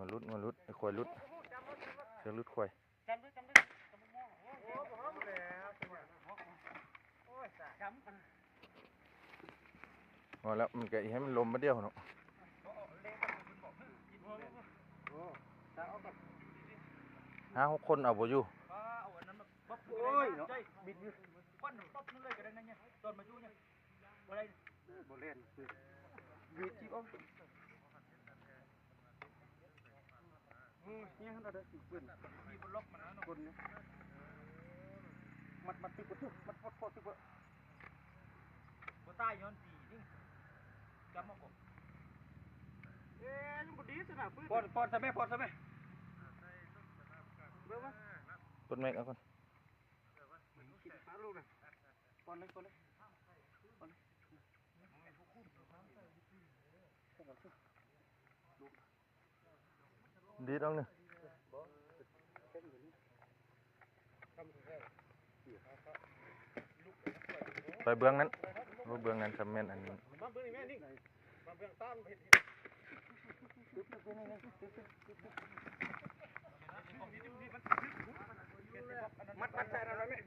ງົວຫຼຸດ ງົວຫຼຸດ ໄອ້ຄວາຍຫຼຸດ ເຊືອກຫຼຸດຄວາຍ. ພໍແລ້ວ ມັນກະໃຫ້ມັນລົມມາດຽວເນາະ. ຫ້າຫົກຄົນເອົາບໍ່ຢູ່. ໂອ້ຍເນາະ ບິດຢູ່ ຄວັນປັບນັ້ນເລີຍກະໄດ້ນະ ຕອນມາຢູ່ນີ້ ບໍ່ໄດ້ ບໍ່ແລ່ນ ບີບຈີບເອົາ. ນີ້ຫັ້ນເດີ ເພິ່ນມີຄົນລັອກມັນນະ ຄົນນີ້ ມັດ ມັດຕຶກບໍ່ຖືກ ມັດ ມັດພໍດຕຶກບໍ່ ບໍ່ຕາຍຍ້ອນຜີນີ້ ຈຳເອົາບໍ່. ເອີ ຍັງບໍ່ດີຊະນະ ປືນ ປ້ອນ ປ້ອນຊະແມ່ ປ້ອນຊະແມ່ ເບິ່ງວ່າ ປົດແມັກເອົາກ່ອນ ຫາລູກນະ ປ້ອນເລີຍ ປ້ອນເລີຍ ປ້ອນເລີຍ. ດີດອອກໜຶ່ງ ໄປເບື້ອງນັ້ນ ໂອ້ ເບື້ອງນັ້ນຊຳແມ່ນອັນ ມາເບິ່ງນີ້ແມ່ນີ້ ມາເບິ່ງຕາມເຮັດ ມັດ ມັດໃສ່ນັ້ນໄວ້ແມ່.